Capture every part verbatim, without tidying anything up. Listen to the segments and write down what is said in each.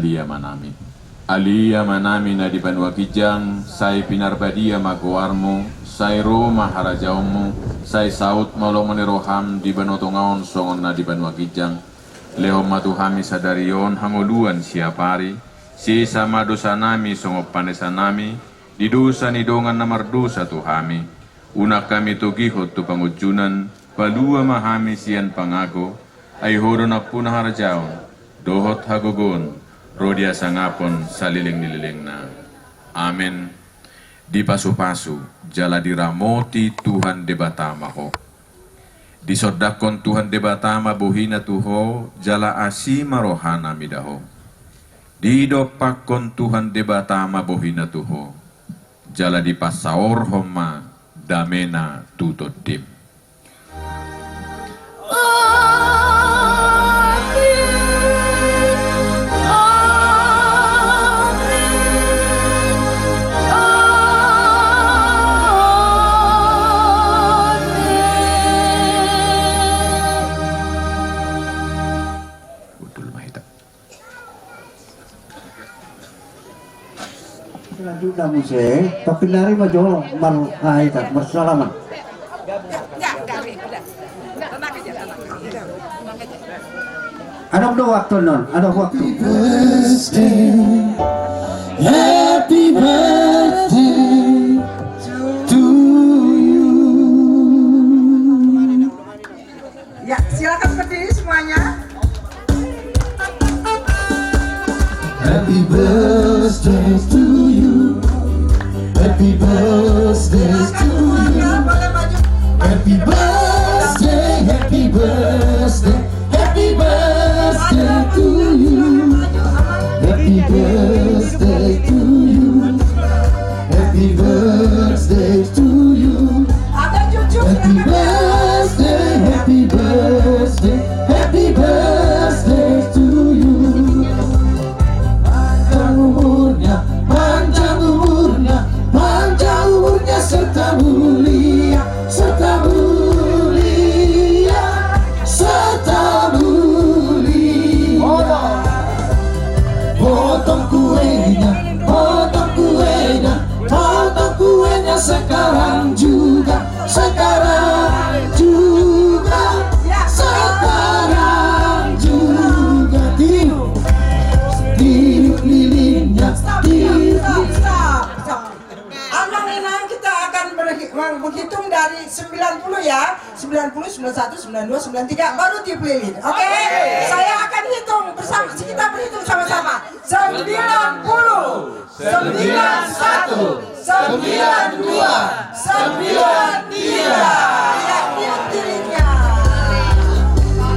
Ia ma nami. Ale Amanami na di banua ginjang, sai pinarbadia ma goarmu, sai ro ma harajaonmu, sai saut ma lomo ni roham di banua tonga on songon na di banua ginjang. Lehon ma tu hami sadari on hangoluan siapari, sesa ma dosanami songon panesanami di dosa ni dongan na mardosa tu hami. Unang hami togihon tu pangunjunan, palua ma hami sian pangago, ai Ho do nampuna harajaon, dohot hagogoon, ro di hasangapon saleleng ni lelengna. Amen. Dipasupasu jala diramoti Tuhan Debata ma ho. Disondangkon Tuhan Debata ma bohina tu ho, jala asi ma rohana mida ho. Didompakkon Tuhan Debata ma bohina tu ho, jala dipasaorhon ma damena tu tondim. Selanjutna muse, tapi nari ma jolo mar-, ah, ita, marsalaman. Adong do waktu non, adong waktu. Birthday, happy birthday to you. Ya, silakan berdiri semuanya. Happy birthday to you. Happy birthday to you. Happy birthday, happy birthday, happy birthday to you. Happy birthday to you. Happy birthday to you. Happy birthday, happy birthday, happy birthday to you. Panjang umurnya, panjang umurnya, panjang umurnya serta mulia, serta mulia, serta mulia. Potong kuenya, potong kuenya, potong kuenya sekarang juga, sekarang juga, sekarang juga. Tiup, tiup lilinnya, tiup. Amang Inang, kita akan berhi-, menghitung dari sembilan puluh ya. Sembilan puluh, sembilan satu, sembilan dua, sembilan tiga, baru tiup lilin. Oke? Oke. Saya akan hitung bersama, kita berhitung sama-sama. Sembilan puluh, sembilan satu, sembilan dua, sembilan tiga. Tiup lilinnya.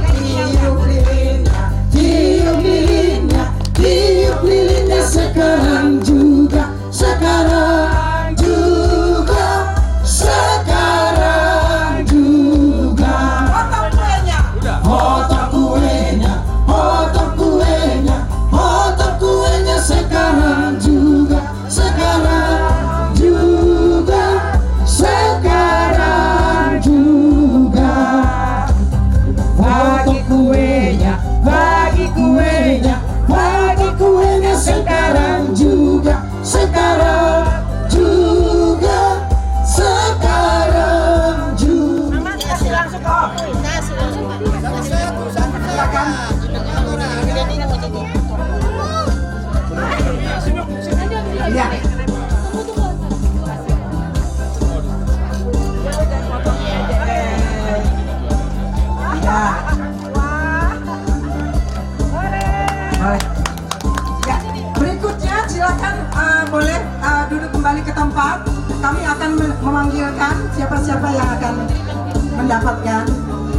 Tiup lilinnya, tiup lilinnya, tiup lilinnya sekarang juga. Sekarang juga, sekarang juga. Potong kuenya. Potong kuenya, potong kuenya, potong kuenya sekarang juga. Sekarang juga, sekarang juga. Bagi kuenya, bagi kuenya, bagi kuenya sekarang juga. Sekarang juga, sekarang juga. Silakan. Ya. Ya. Baik. Ya, berikutnya silakan, eh, boleh, eh, duduk kembali ke tempat. Kami akan me-, memanggilkan siapa-siapa yang akan mendapatkan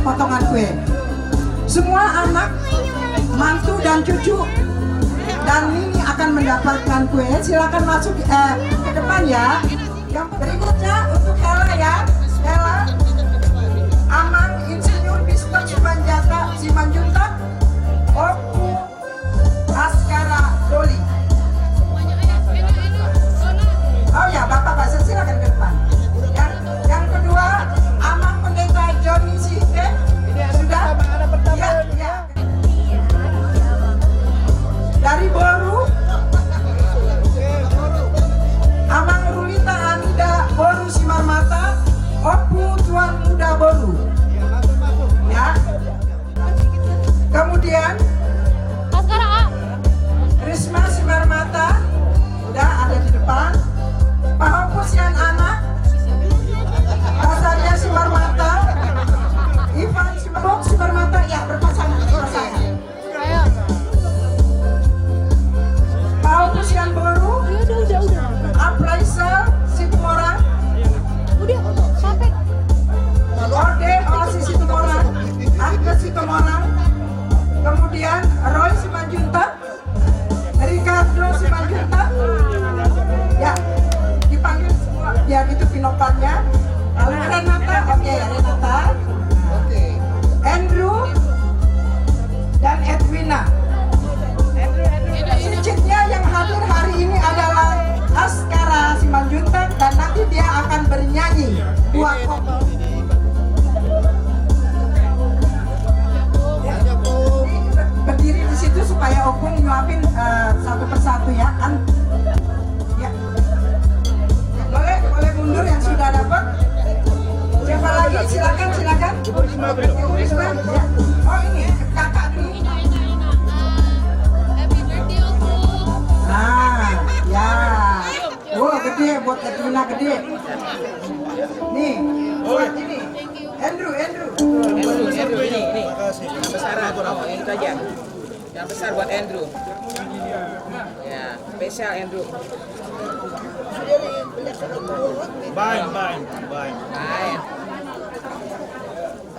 potongan kue. Semua anak, mantu dan cucu dan nini akan mendapatkan kue. Silakan masuk, eh, ke depan ya. Yang berikutnya untuk Hela ya. Hela. Amang Insinyur Bistor Simanjata, Simanjuntak. Ompu Askara Doli. Oh ya, Bapak, Bapak, silakan ke depan. Yang, yang kedua, Amang Pendeta Joni Sihite. Sudah? Ya, ya. Dari Boru Opung nyuapin, eh, satu persatu ya, kan? Ya. Boleh, boleh mundur yang sudah dapat. Siapa lagi? Silakan, silakan. Ibu Risma, ya. Oh, ini kakak dulu. Ah, ya. Wah, gede buat Edwina, gede. Nih, buat ini. Andrew, Andrew. Andrew, Andrew, ini, ini. Besar, oh, ini saja. Yang besar buat Andrew. Ya, spesial Andrew. Bain, bain, bain. Bain.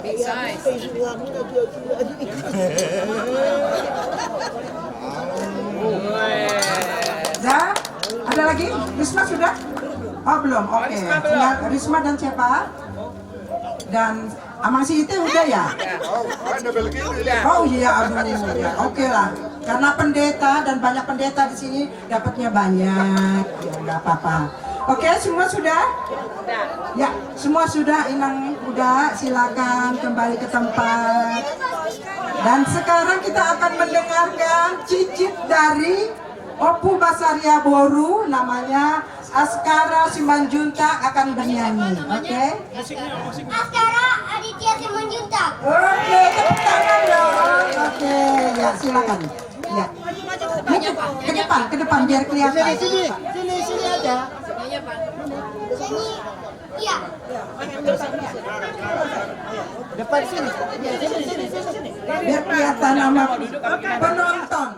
Big size. Dah? Ada lagi? Risma sudah? Oh, belum. Oke. Risma belum. Tinggal Risma dan siapa? Dan Amang Siti udah ya? Oh, kan double kill ini. Oh iya, aduh, ya, oke lah. Karena pendeta dan banyak pendeta di sini, dapatnya banyak. Ya, nggak apa-apa. Oke, semua sudah? Ya, semua sudah, Inang, udah, silakan kembali ke tempat. Dan sekarang kita akan mendengarkan cicit dari Ompu Basaria Boru, namanya Askara Simanjuntak akan bernyanyi, oke? Askara Aditya Simanjuntak. Oke, tepuk tangan dong. Oke, ya, silakan. Ya. Maju ke depan, ke depan, biar kelihatan. Sini, sini, sini, sini aja. Sini, iya. Depan sini. Sini, sini, sini, sini. Biar kelihatan sama penonton.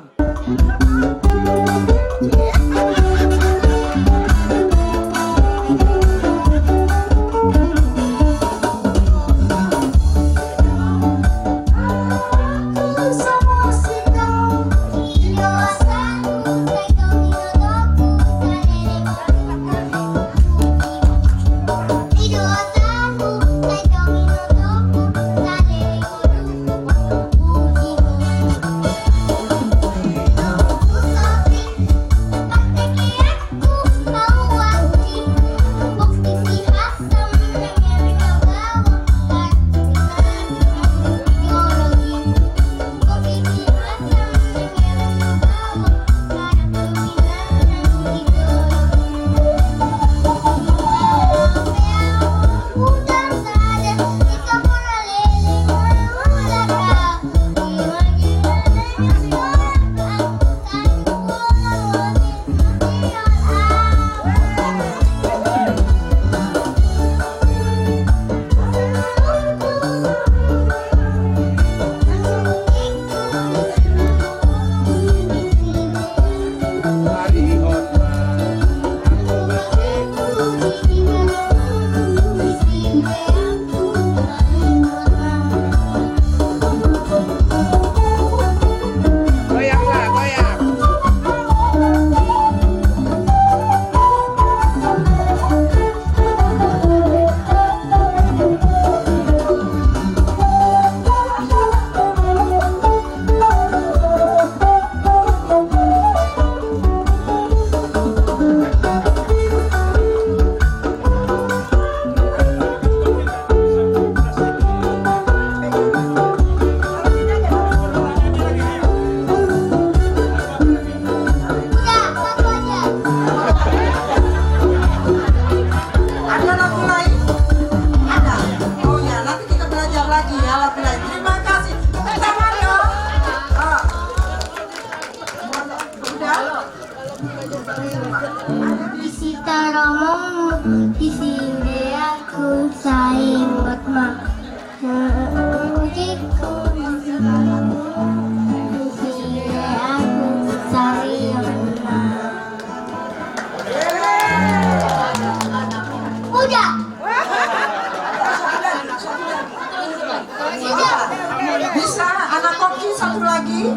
Ada lagu lain? Ada. Oh ya, nanti kita belajar lagi ya lagu lain. Terima kasih. Tepuk tangan dong. Ah. Udah. Di sitaromo, di sindeanku, sai buat ma. Udah. Bisa anak koki satu lagi?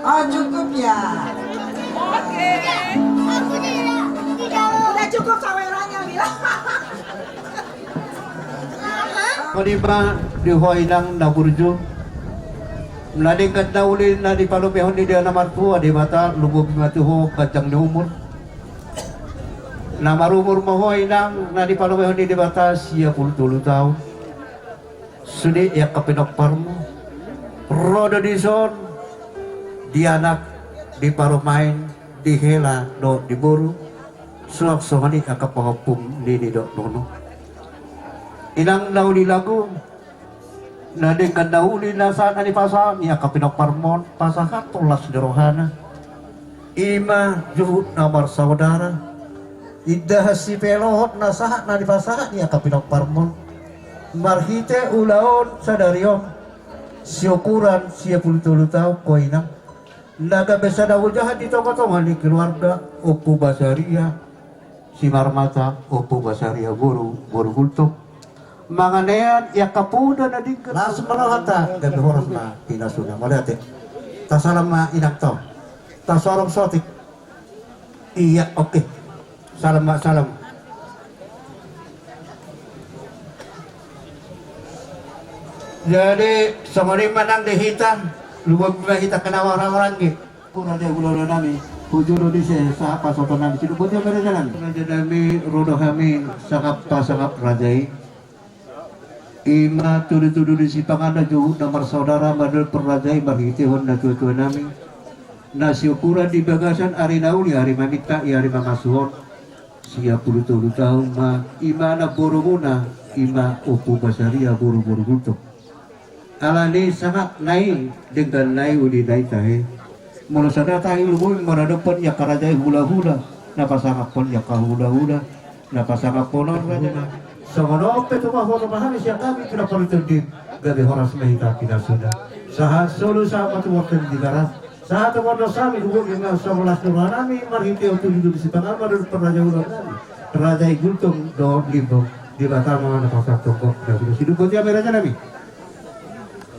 Oh, cukup ya. Oke. Udah cukup sawerannya, bilang. Manimba di ho inang na burju. Na denggan na uli na dipalumehon ni Debata na martua Debata, lumobi ma tu ho ganjang ni umur. Na marumur ma ho inang na dipalumehon ni Debata sia pulu tolu taon. Sude angka pinomparmu ro do dison. Di anak, di parumaen, di hela dohot di boru, suang songon i angka pangompum nini dohot nono. Inang na uli lagu, na denggan na uli na sahat na nipasahat ni angka pinomparmon, pasahathon las ni rohana. I ma juhut na marsaudara, indahan sipelohot na sahat na nipasahat ni angka pinomparmon. Marhite ulaon sadari on, siukuran sia pulu tolu taon ho inang. Na gabe sada ojahan di tongatonga ni keluarga, Ompu Basaria Simarmata, Ompu Basaria boru, boru Gultom. Manganean i angka poda na denggan. Las ma rohanta, gabe horas ma pinasuna. Mauliate. Tasalam ma inang to. Tasorong sotik. Iya, oke. Salam ma, salam. Jadi songon i ma nang di hita, lumobi ma hita kena warang-warang i. Raja i, hulahula nami, hujolo disi sahat pasahaton nami. Sidung boti ma raja nami. Raja nami, ro do hami sangap pasangap raja i. I ma tudutudu ni sipanganon, juhut na marsaudara, mandok parraja i marhitehon natuatua nami. Na siukuran di bagasan ari na uli, ari maminta i, ari mangasuhon. Sia pulu tolu taon ma, i ma na borumuna, i ma Ompu Basaria boru, boru Gultom. Alani sangap na i, denggan na i, uli na i tahe. Molo sada tahe lumobi maradophon i angka raja i hulahula, na pasangaphon i angka hulahula, na pasangaphon on raja. Songon on pe tumangboto ma hami sian hami, tu na pauli tondim, gabe horas ma hita pinasuna. Sahat solu sahat ma tu bontean Tigaras. Sahat tu bontean nami, lumobi ma songon las ni roha nami, marhitehon tudutudu sipanganon, mandok parraja ulaon nami. Raja i Gultom dohot Limbong, Debata ma na pasahathon ho pinasuna. Sidung boti ma raja nami.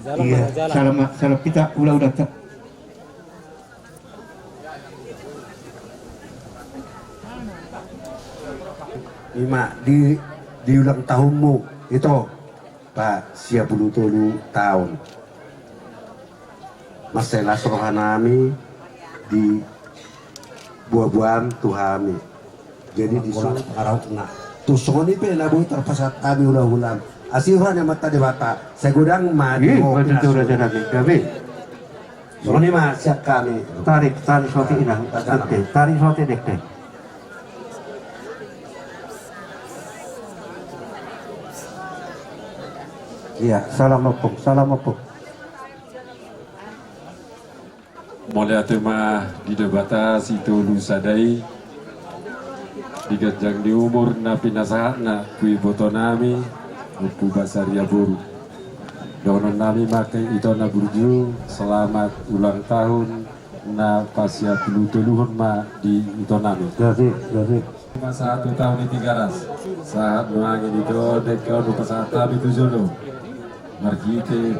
Iya, salam, salam hita hulahulanta. I ma di, di ulang tahunmu, ito, pa sia pulu tolu taon. Mansai las roha nami di buabuan tu hami. Jadi di surat pangarahutna. Tu songon i pe na boi tarpasahat hami hulahulam. Asi roha ni Amanta Debata, sai godang ma di ho pinasuna. Songon i ma sian hami. Tarik, tarik sotik inang. Tarik sotik dekte. Iya, salam ompung, salam ompung. Mauliate ma di Debata Sitolu Sada i, di ganjang ni umur na pinasahatna tu iboto nami, Ompu Basaria boru. Dohonon nami ma tu ito na burju, selamat ulang tahun na pasiapulutoluhon ma di ito nami. Jadi, jadi. Sahat tu taon ni Tigaras. Sahat ma anggi ni ito, dengke on hupasahat hami tu jolo. Marhite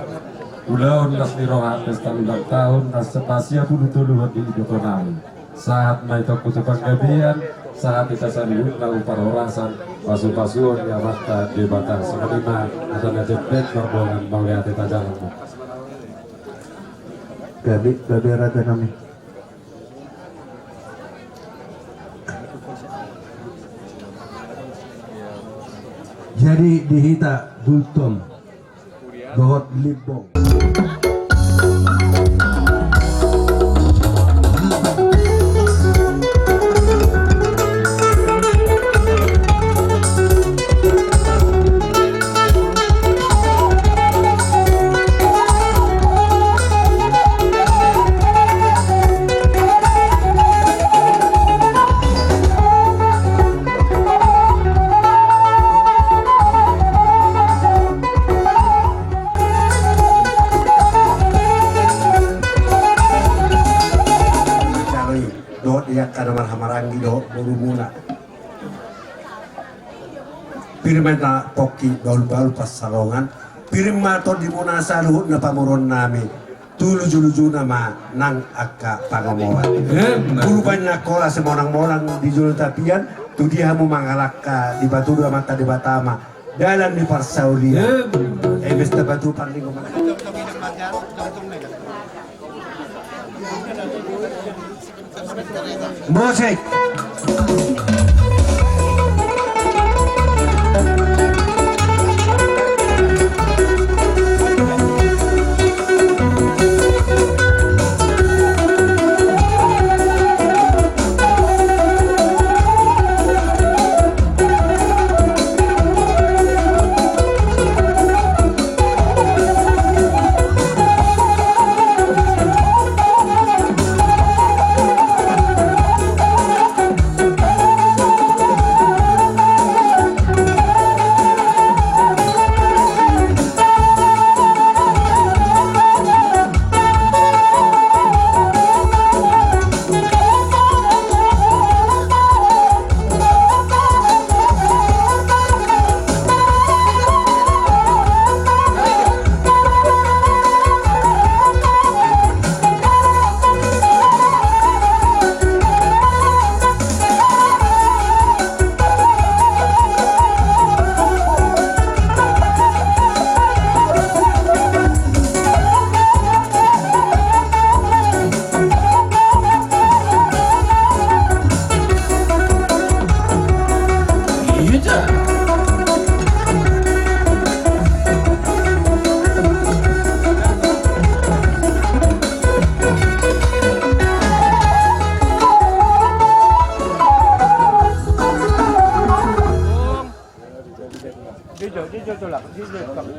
ulaon las ni roha pesta ulang tahun na pasiapulutoluhon di iboto nami. Sahat ma ito tu panggabean, sahat hita saluhutna tu parhorasan, pasupasuon ni Amanta Debata. Songon i ma hata na jempek mardongan, mauliate, tajalang ma. Gabe, gabe raja nami. Jadi di hita Gultom dohot Limbong. Dohot di angka na marhahamaranggi dohot borumuna. Pir ma na pongki bahulbahul pansalongan. Pir ma tondimuna saluhutna pamoruon nami. Tu lujulujuna ma nang angka pangomoan. Pulupain na kola simonangmonang di jolo tapian. Tu dia hamu mangalangka, dipatudu Amanta Debata ma dalan ni parsaulian. Eme sitambatu parlinggoman. Musik.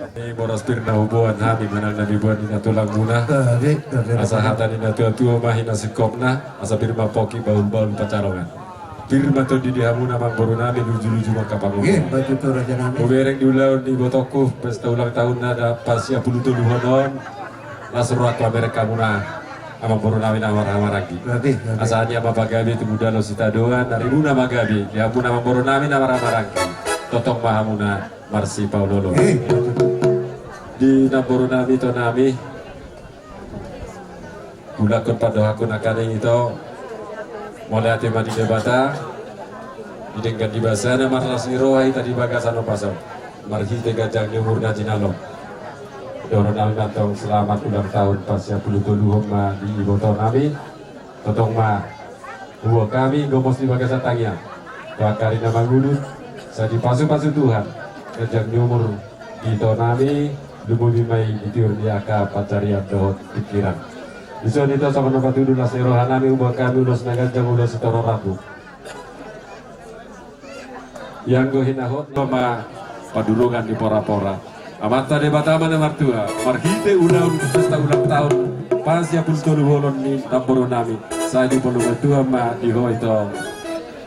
Ni boras pir na huboan hami manang na diboan ni natulang muna. Asa hata ni natuatua ma hina singkopna, asa pir ma pongki bahulbahul pansamotan. Pir ma tondi di hamuna amangboru nami, lujuluju ma angka pangomo. Hubereng di ulaon ni ibotongku pesta ulang tahun na da pasiapulutoluhon on. Las rohangku mamereng hamuna amangboru nami na marhahamaranggi. Asa nian ma pagabe tubu dalo sitadoan, arimuna ma gabe di hamuna amangboru nami na marhahamaranggi. Tongtong ma hamuna marsipaolooloan. Di namboru nami, ito nami, ulakkon pandohanku nangkaning, ito. Mauliate ma di Debata di denggan ni basana marlas ni roha hita di bagasan ombas on, marhite ganjang ni umur na jinalo. Dohonon nami ma antong selamat ulang tahun pasiapulutoluhon ma di iboto nami. Tongtong ma huboan hami gomos di bagasan tangiang tu angka ari na mangudut, sai dipasupasu Tuhan ganjang ni umur di ito nami, lumobi ma i di tiur ni angka pansarian dohot pingkiran. Dison, ito, songon na patudu las ni roha nami, huboan hami ulos na ganjang, ulos sitorop rambu. Ianggo hinahot ma padurugan ni porapora. Amanta Debata ma na martua, marhite ulaon pesta ulang tahun pasiapulutoluhon ni namboru nami, sai dipalomohon Tuhan ma di ho, ito,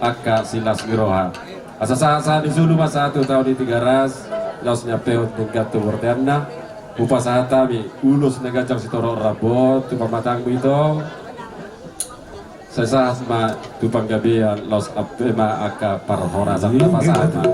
angka silas ni roha. Asa sahat-sahat ni solu ma sahat tu taon ni Tigaras, laos niampehon denggan tu borteanna. Hupasahat hami ulos na ganjang sitorop rambu tu pamatangmu, ito. Sai sahat ma tu panggabean, laos ampe ma angka parhorasan. Hupasahat ma.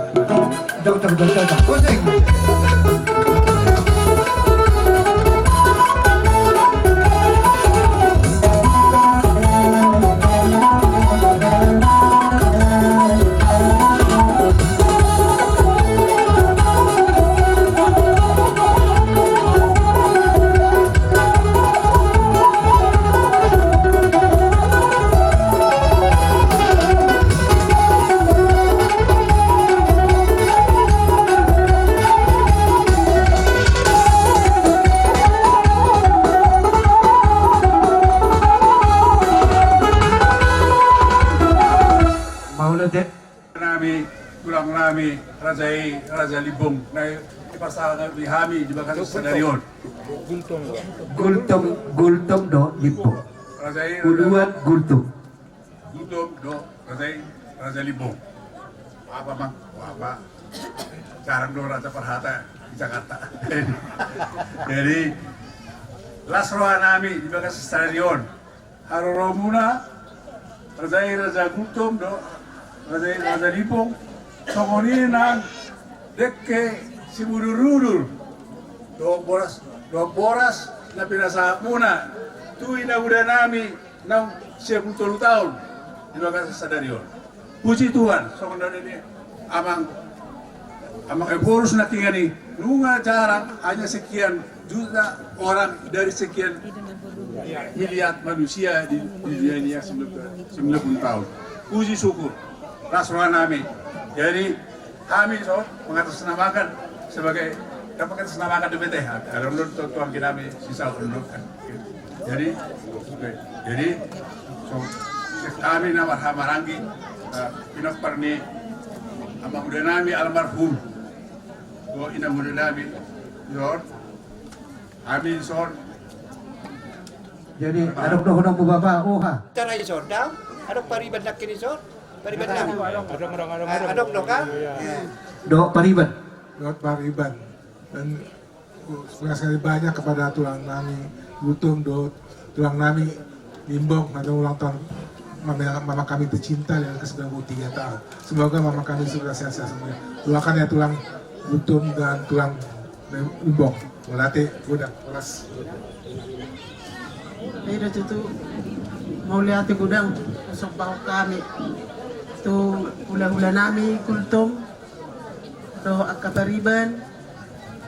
Mauliate. Nami, tulang nami, raja i, Raja Limbong, na dipasahat hami di bagasan sadari on. Gultom, Gultom do Limbong. Raja i, Raja Uluan Gultom. Gultom do raja i, Raja Limbong. Apa, Mang? Apa? Jarang do raja parhata di Jakarta. Jadi, las roha nami di bagasan sadari on. Haroromuna, raja i Raja Gultom do, raja i Raja Limbong, songon i nang dengke simudurudur dohot boras, dohot boras na pinasahatmuna tu inamuda nami naung sia pulu tolu taon di bagasan sadari on. Puji Tuhan, songon na nidok ni Amang, Amang Ephorus nangkiningan i, nunga jarang, hanya sekian juta orang dari sekian miliar manusia di, di dunia ini yang sembilan puluh, sembilan puluh tahun. Puji syukur, las roha nami. Jadi, hami so mengatasnamakan sebagai, kan mengatasnamakan dope, adong do tu anggi nami sisa, adong do kan. Jadi, oke. Jadi, so, hami na marhahamaranggi, eh, pinompar ni amangboru nami almarhum, tu inamuda nami, Jon, hami Jon. Jadi, adong dohononmu, Bapa, oha. Cara i Jon, adong pariban nangkin i Jon, pariban nami. Adong, adong, adong, adong. Adong do kan? Iya. Dohot pariban. Dohot pariban. Dan, uh, terima kasih banyak kepada tulang nami Gultom dohot tulang nami Limbong, na ulang tahun mama, mama kami tercinta dengan ke sembilan puluh tiga tahun. Semoga mama kami sukses, sehat-sehat semuanya. Doakan ya tulang Gultom dan tulang Limbong. Mauliate godang, horas. Ida tutu, mauliate godang, sombahon hami tu hulahula nami Gultom, dohot angka pariban,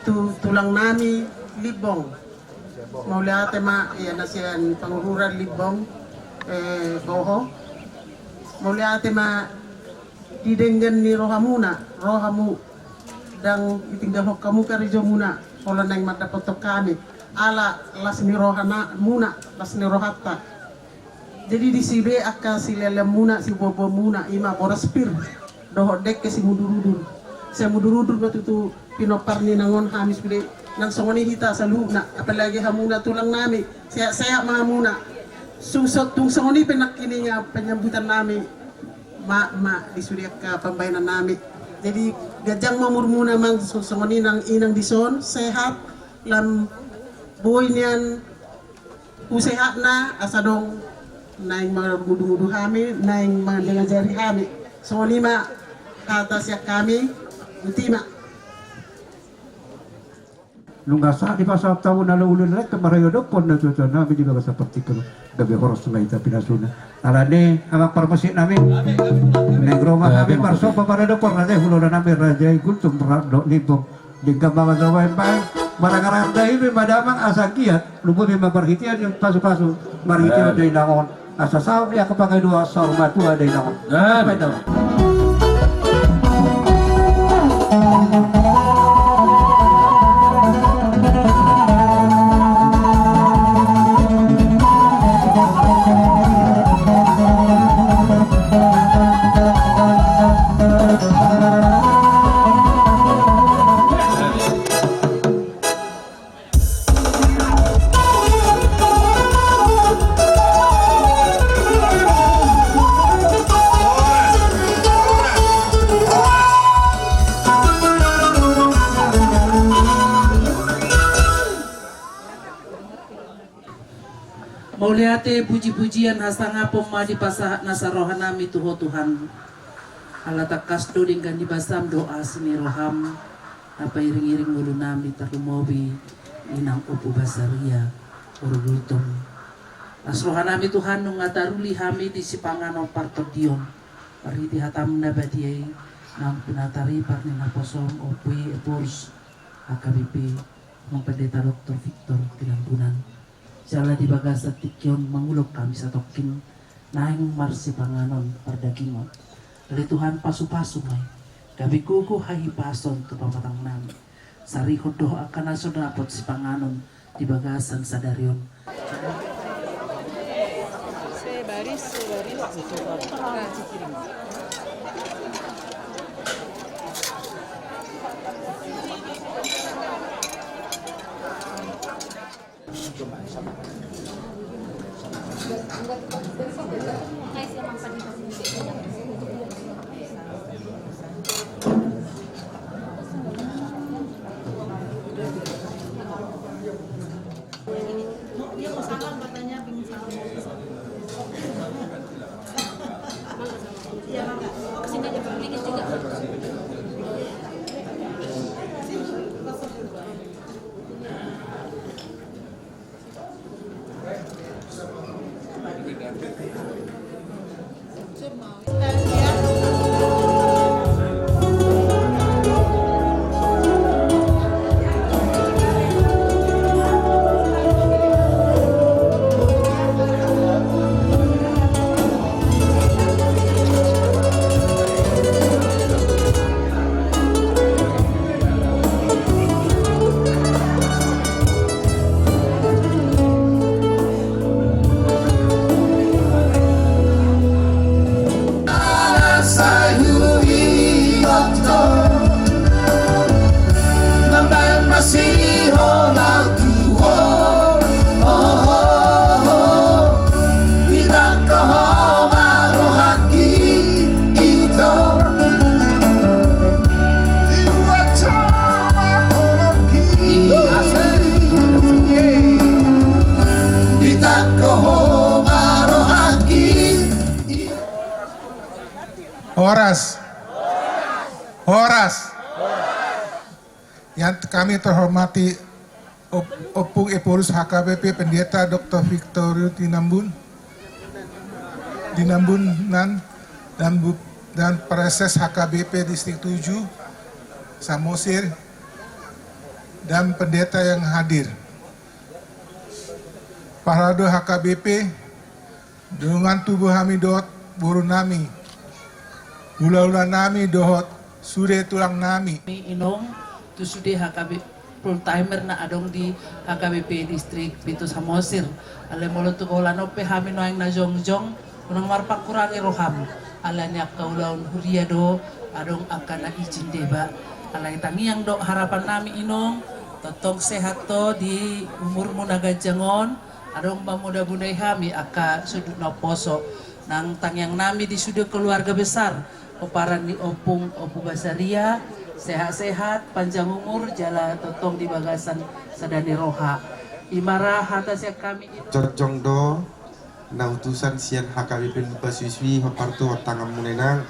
tu tulang nami Limbong. Mauliate ma, ia na sian panguhuran Limbong, eh, Boho. Mauliate ma Di denggan ni rohamuna, rohamu, ndang ditinggalhon hamu karejamuna, olo naeng mandapothon hami, ala las ni rohamuna, las ni rohanta. Jadi disi be angka sileleanmuna, siboanboanmuna, ima boras pir dohot dengke simudurudur. Simudurudur ma tutu pinompar ni inang on hami sude. Nang songon i hita saluhutna, apalagi hamuna tulang nami, sehat-sehat ma hamuna. Sung so-, tung songon i pe nangkiningan penyambutan nami. Ma, ma, di sude angka pambahenan nami. Jadi ganjang ma umurmuna, mang so-, songon i nang inang dison, sehat, lam boi nian husehatna, asa dong naeng manguduudu hami, naeng mangajari hami. Songon i ma hata sian hami, botima. Nunga sahat di pasahat tahu na lalu lelek kemarai odopon na cuaca nami di bagasan partingkian. Gabe horas ma hita pinasuna. Alani amang parmusik nami. Naeng ro ma hami marsomba pada dopon raja i, hulahula nami raja i Gultom rap dohot Limbong. Denggan ma manjalo baen baen. Marangaraga i be ma damang asa giat. Lumobi ma marhite ni pasupasu. Marhite on da inang on. Asa saut di angka pangidoan saur matua da inang on. Baen damang. Mauliate, puji-pujian hasangapon ma dipasahat nasa roha nami tu Ho Tuhan. Ala tangkas do denggan ni basam dohot asi ni roham na pairing-iring ngolu nami, tarlumobi inang Ompu Basaria boru Gultom. Las roha nami Tuhan, nunga taruli hami di sipanganon partondion marhite hatam na badia i, naung pinataribar ni naposom Ompu i Ephorus H K B P, Amang Pendeta Doktor Victor Tinambunan. Jala di bagasan tingki on mangulon hami satongkin naeng marsipanganon pardagingon. Ale Tuhan, pasu-pasu ma i, gabe gogo hahipason tu pamatang nami, sarihon dohot angka na so dapot sipanganon di bagasan sadari on. Horas. Horas. Yang kami terhormati Op-, Ompung Ephorus H K B P, Pendeta Doktor Victor Tinambun, Tinambunan, dan bu-, dan Praeses H K B P Distrik tujuh, Samosir, dan pendeta yang hadir. Parhalado H K B P, dongan tubu hami dohot boru nami, Hulahula nami dohot sude tulang nami. Inong tu sude H K B P full timer na adong di H K B P Distrik Pitu Samosir. Alai molo tu holan on pe hami nuaeng na jongjong, unang marpangkurangi roham. Alani angka ulaon huria do adong angka na ijin deba. Alai tangiang dohot harapan nami inong, tongtong sehat ho di umurmu na ganjang on. Adong ma muna-munai hami angka sundut na umposo. Nang tangiang nami di sude keluarga besar, pomparan ni ompung, Ompu Basaria, sehat-sehat, panjang umur, jala tongtong di bagasan sada ni roha. I ma ra hata sian hami. Jongjong do na utusan sian H K B P Lumban Suisui, hombar tu tanganmuna inang.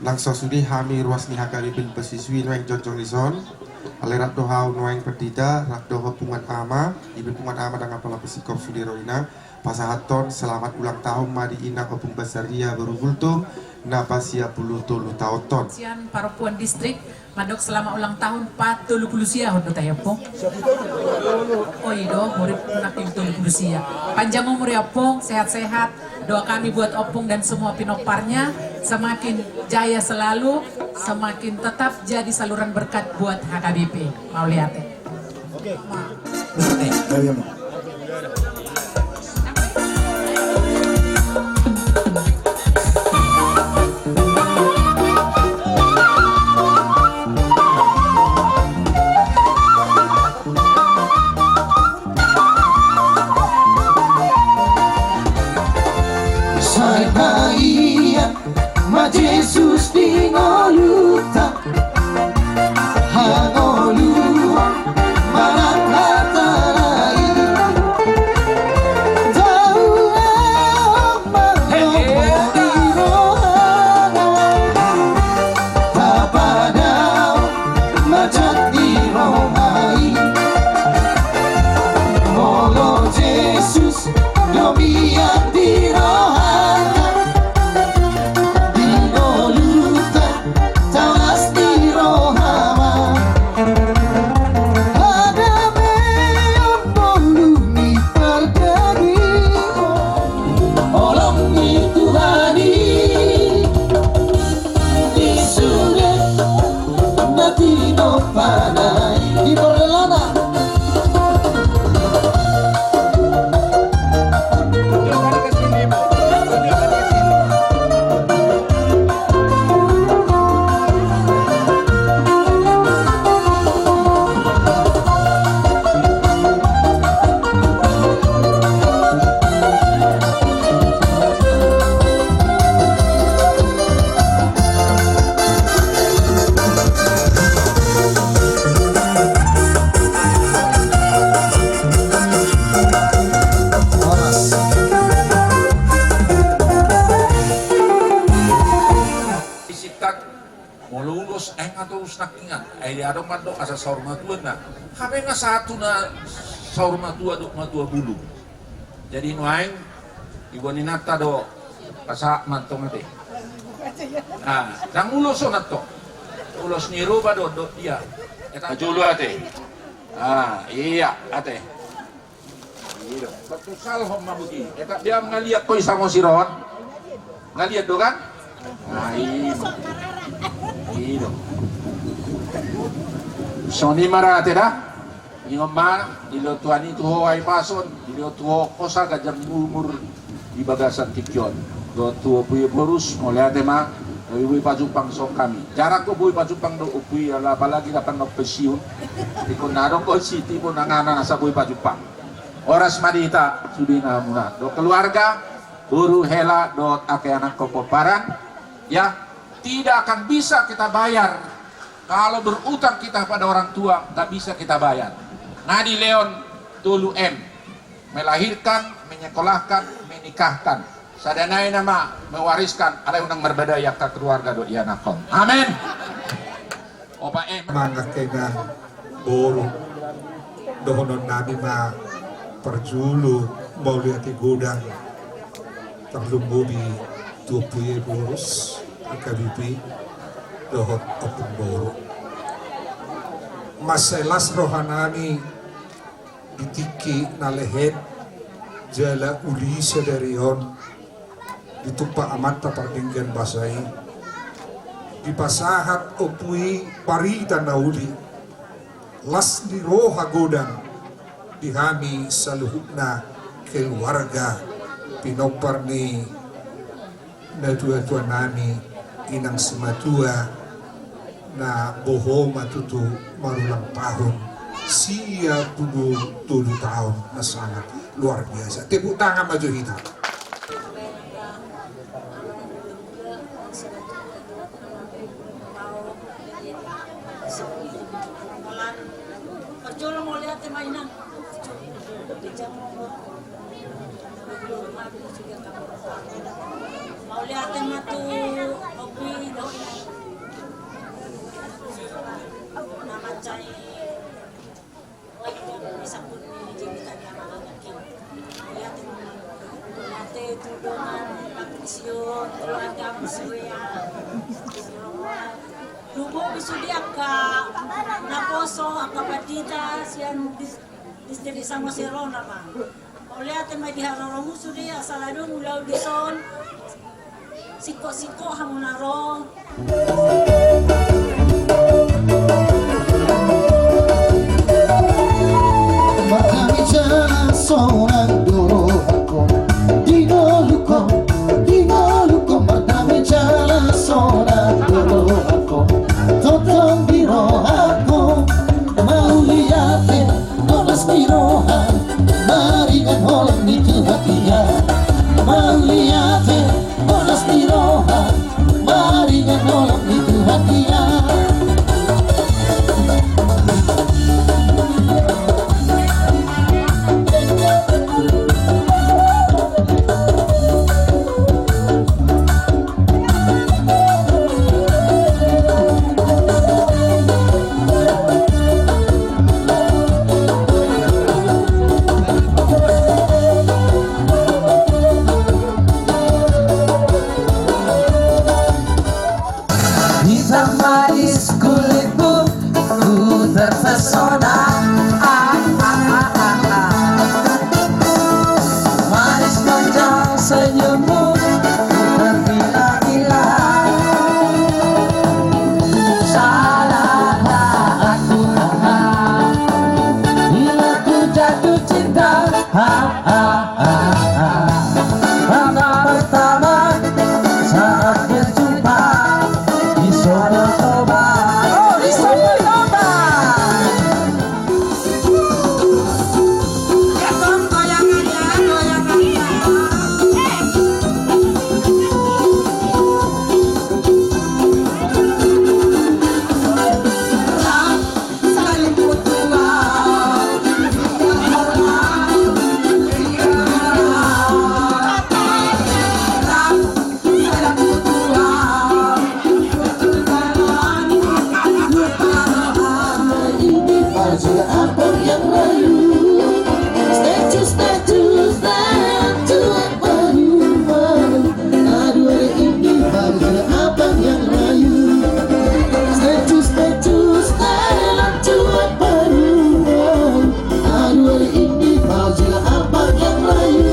Nang so sude hami ruas ni H K B P Lumban Suisui nuaeng jongjong dison. Alai rap do hau nuaeng pandita, rap do ho punguan ama, i pe punguan ama ndang apala pe singkop sude ro inang. Pasahathon selamat ulang tahun ma di inang Ompung Basaria boru Gultom, na pasiam pulu tolu taonhon. Sian parompuan distrik, mandok selamat ulang tahun patolu pulu sia, hon do tahe Ompung. O i do, hurip nangkin tolu pulu sia. Panjang umur ya Ompung, sehat-sehat. Doa kami buat Ompung dan semua pinomparnya, semakin jaya selalu, semakin tetap jadi saluran berkat buat H K B P. Mauliate. Oke. Nah, nih, gawe mo. Sai na ia ma Jesus di ngolunta, hangoluan manang hata na i. Tau ahu mangomori rohana, tapadao ma jat ni roha i. Molo Jesus do mian di rohanta, di ngolunta tangkas di roha ma. Hadameon molo ni pardagingon, holong ni Tuhan i di sude na tinopa nai. Di pardalanan. Horas. Molo ulos, eh, nga tolus nangkingan. Eh, dia adong mandok asa saur matua na. Hape nga satu na saur matua dohot matua bulung. Jadi nuaeng, iboan inanta do, pasahat ma antong ate. Ah, ndang ulos on antong. Ulos ni roba do, do, ia. Eta jolo ate. Ah, ia, ate. Iya. Bertusalhon ma boti. Eta dia mangaliat koi samo siron. Ngaliat do kan? Nah, iya. Iya. Songon i ma ra ate da. Ingon ma, dilehon Tuhan i tu ho hahipason, dilehon tu ho hosa ganjang umur di bagasan tingki on. Dohot tu Ompu i boru, mauliate ma, boi pajumpang songon hami. Jarang do boi pajumpang dohot Ompu i, ala apalagi dapot na pensiun. Ingkon na adong do sitibu na ngana asa boi pajumpang. Horas ma di hita, sude na hamuna. Dohot keluarga, boru, hela, dohot angka ianakhon pomparan. Ya, tidak akan bisa kita bayar. Kalau berutang kita pada orang tua, nggak bisa kita bayar. Nga dilehon tolu M. Melahirkan, menyekolahkan, menikahkan. Sada nai nama mewariskan, alai unang marbadai angka keluarga dohot ianakhon. Amin. Opa, eh. Mangan kena boru. Dohonon nami ma parjolo mauliate godang. Tarlumobi tu Ompu i boru, H K B P, dohot ompung boru. Mansai las roha nami di tingki na lehet jala uli sadari on. Ditumpak amanta pardenggan basa i. Dipasahat ompu i barita na uli, las ni roha godang di hami saluhutna keluarga pinompar ni natuatuanami, inang simatua, na boha ma tutu marulang tahun sia pulu tolu tahun, na sangat luar biasa. Tepuk tangan ma jo hita. Mauliate ma tu ompu i dohot na mansai Mauliate tu dongan, tu keluarga, lumobi sude angka naposo, angka pandita sian dis-, distrik Samosir on, amang. Mauliate ma di haroromu sude, asal adong ulaon dison. Singkop-singkop hamu na ro. Mardame jala sonang do rohangku di ngolungku, di ngolungku. Mardame jala sonang do rohangku, tongtong di rohangku. Mauliate, las ni roha, maringan holan ni Tuhan Dia. Mauliate, las ni roha, maringan holan ni Tuhan Dia. Hitam manis kulitmu, ku terpesona. Ah, ah, ah, ah, ah. Manis gonjang senyummu, ku tergila-gila. Salahkah aku, ah, ah, bila ku jatuh cinta? Ah, ah, ah, ah. Karena pertama saat berjumpa di Sopo Toba. Oh, di Sopo Toba. Stay tuned, stay tuned, stay tuned. Aduh, hari ini baru abang yang rayu. Stay tuned, stay tuned, stay tuned, baru. Aduh, hari ini baru abang yang rayu.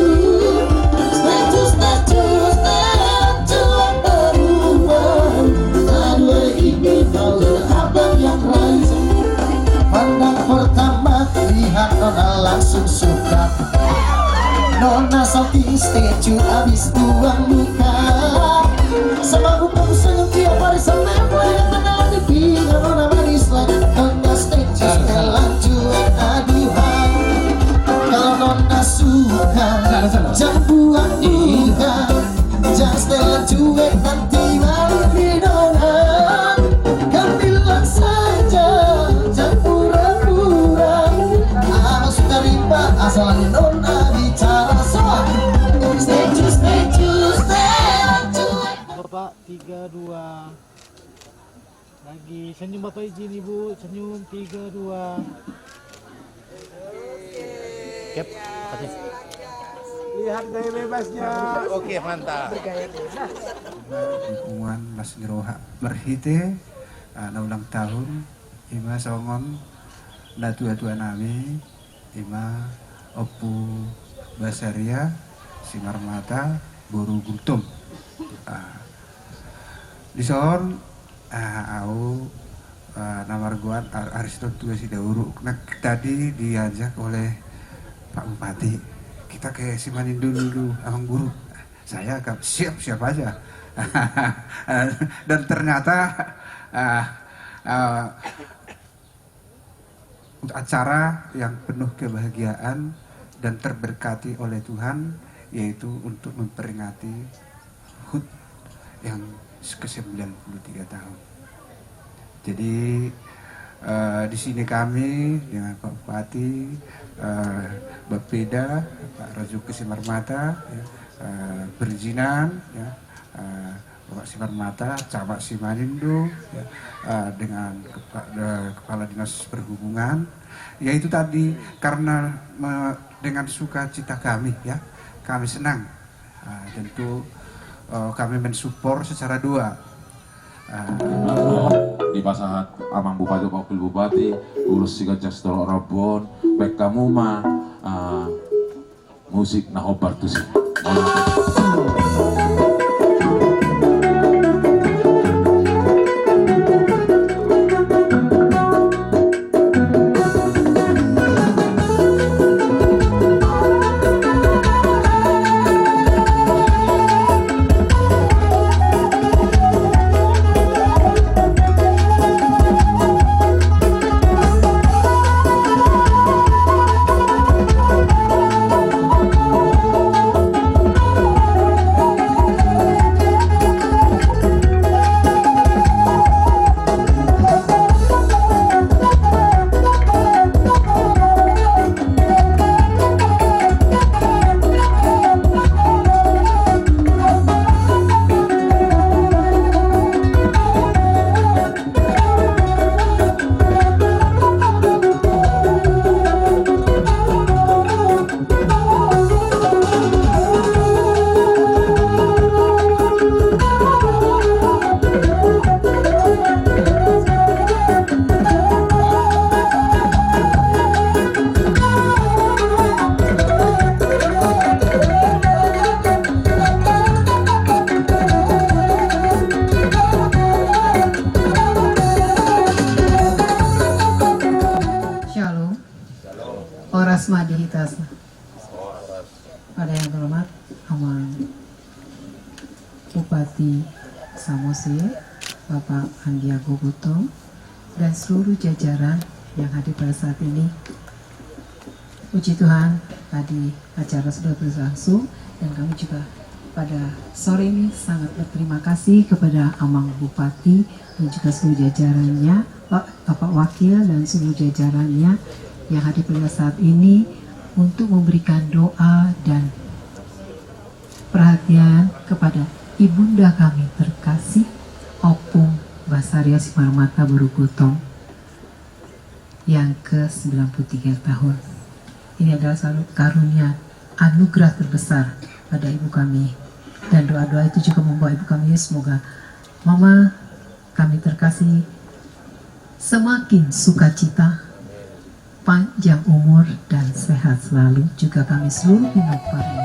Stay tuned, stay tuned, stay tuned, baru. Aduh, hari ini baru abang yang rayu. Pandang pertama, lihat nona langsung suka. Nona salting, stay tuned, abis buang muka. Sama gua senyum tiap hari, sampai mulai yang tengah di pinggir nona manis lagi. Nona stay tuned, setelan cuek, aduhai. Kalau nona suka, jangan buang muka. Jangan setelan cuek, nanti malu di nona. Kau bilang saja, jangan pura-pura. Abang suka rimba, asal nona bicara soal. Stay tuned, stay tuned, stay tuned. Bapak, tiga, dua. Lagi senyum Bapak, izin Ibu, senyum, tiga, dua. Kep, kasih. Lihat gaya bebasnya. Oke, mantap. Bergaya bebas. Dukungan las ni roha marhite, ah, na ulang tahun, ima songon natuatua nami, ima Ompu Basaria Simarmata boru Gultom. Ah, dison Ah, au, ah, na margoar Ar-, Ariston Tua Sidauru. Nah, tadi diajak oleh Pak Bupati, kita ke Simanindo dulu, Amang Guru. Saya agak siap-siap aja. Dan ternyata, ah, ah, acara yang penuh kebahagiaan dan terberkati oleh Tuhan, yaitu untuk memperingati HUT yang ke sembilan puluh tiga tahun. Jadi, eh, di sini kami dengan Pak Bupati, eh, Bapeda, Pak Rajuki Simarmata, ya, eh, perizinan, ya, eh, Bapak Simarmata, Camat Simanindo, ya, eh, dengan kepa-, eh, Kepala Dinas Perhubungan, ya itu tadi, karena me-, dengan sukacita kami, ya, kami senang. Ah, tentu, eh, kami mensupport secara dua. Ah. Dipasahat Amang Bupati, Wakil Bupati, ulos siganjang sitorop rambu on, baen hamu ma, ah, musik na hombar tusi. Shalom. Horas ma di hita. Pada yang terhormat Amang Bupati Samosir, Bapak Andiago Gotong, dan seluruh jajaran yang hadir pada saat ini. Puji Tuhan, tadi acara sudah berlangsung, dan kami juga pada sore ini sangat berterima kasih kepada Amang Bupati dan juga seluruh jajarannya, Pak, Bapak Wakil dan seluruh jajarannya yang hadir pada saat ini untuk memberikan doa dan perhatian kepada Ibunda kami terkasih, Ompung Basaria Simarmata Barugotong, yang ke sembilan puluh tiga tahun. Ini adalah satu karunia, anugerah terbesar pada ibu kami. Dan doa-doa itu juga membawa ibu kami, semoga Mama kami terkasih semakin sukacita, panjang umur, dan sehat selalu. Juga kami seluruh Inoparna.